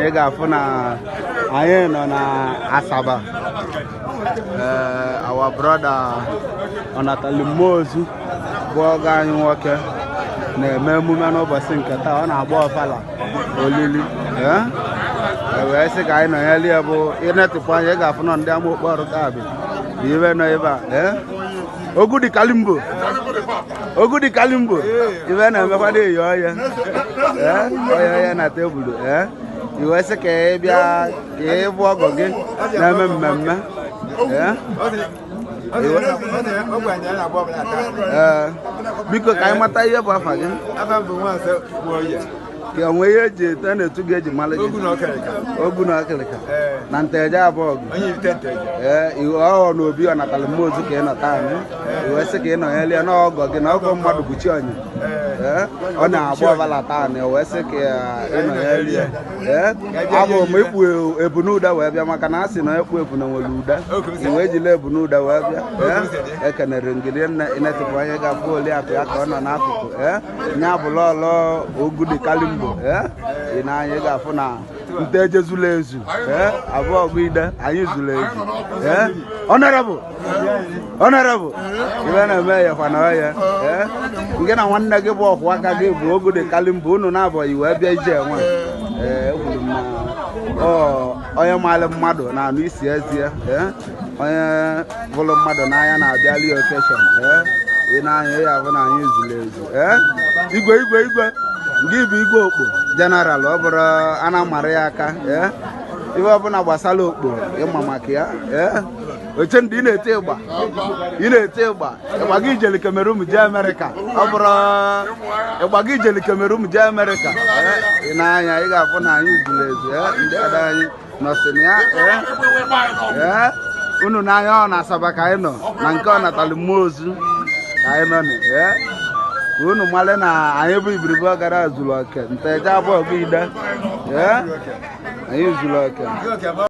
Ị ga-afụ na anyị nọ na Asaba. Ee, our brother Ọnatalumozu bụ ọgọ anyị nwoke na-eme emume n'ụbọchị nke taa. Ọ na-agba ọfala olili. Ee, e wee sị ka anyị nọnyere ya. Bụ ịnetịpụ anya, ị ga-afụ nọ ndị ama okporo kabị bụ ibe nọ ebe a. Ee, Ogu dị kalimbo, ogu dị kalimbo, ibe na-emekwa na eyi ọya. Ee, ọya ọya na tebụl. Ee, i wee sị ka ị bịa ka ị bụ ọgọ gị na-eme mmemme. Ee. Ee, biko, ka anyị mata ihe bụ afa gị. Ka onwe ihe eji ete na-etu gị eji mara gị. Ogu na ọkịrịka na Nteje abụọ ọgụ. Ee, ọghọ na obi Ọnatalumozu ka ị nọ taa nụ. I wee sị ka ị nọnyere ya n'ọgọ gị na ọgọ mmadụ bụ chi onye. Ee, ọ na-agba ọbala taa na wee sị ka ị nọnyere ya. Ee, abụ m ikpu ebunuda wee bịa, maka na a sị na ekpu ebuna nwere ude. I wee jiri ebunuda wee bịa. Ee, ekenere ngiri nne. Ịnetịpụ anya, ga-afụ oliakụ ya ka ọ nọ n'akụkụ. Ee, nya bụ lọlọ Ogu dị kalimbo. Ee, ị na-anya, ị ga-afụ na Nteje zuru ezu. Ee, abụọ ọgụ ide anyị zuru ezu. Ee, honorable, honorable, ibe na-eme ya kwa na ọya. Ee, nke na nwanne gị bụ ọkwụ aka gị bụ Ogu dị kalimbo, unu na-abọ i wee bịa ije enwe. Ee, ekwuru m na ọ onye maara mmadụ na-anụ isi ezie. Ee, onye bụrụ mmadụ n'anya na-abịali occasion. Ee, ị na-anya ya ahụ na anyị zuru ezu. Ee, igwe, igwe, igwe, nke bụ igwe okpo general, ọ bụrụ a na-amara ya aka. Ee, ife ọbụla gbasara okpo, ịma maka ya. Ee, oche ndị ị na-ete ịgba, ị na-ete ịgba, ịgba gị ijeli Cameroon jee Amerịka, ọ bụrụ ịgba gị ijeli Cameroon jee Amerịka. Ee, ị na-anya, ị ga-afụ na anyị zuru ezu. Ee, ndị ada anyị nọsị na ya. Ee, ee, unu n'anya, ọ na Asaba ka anyị nọ na nke Ọnatalumozu ka anyị nọ na. Ee, ka unu mara na anyị bụ ibiribe ọgara zuru oke. Nteje abụọ bụ ide. Ee, anyị zuru oke.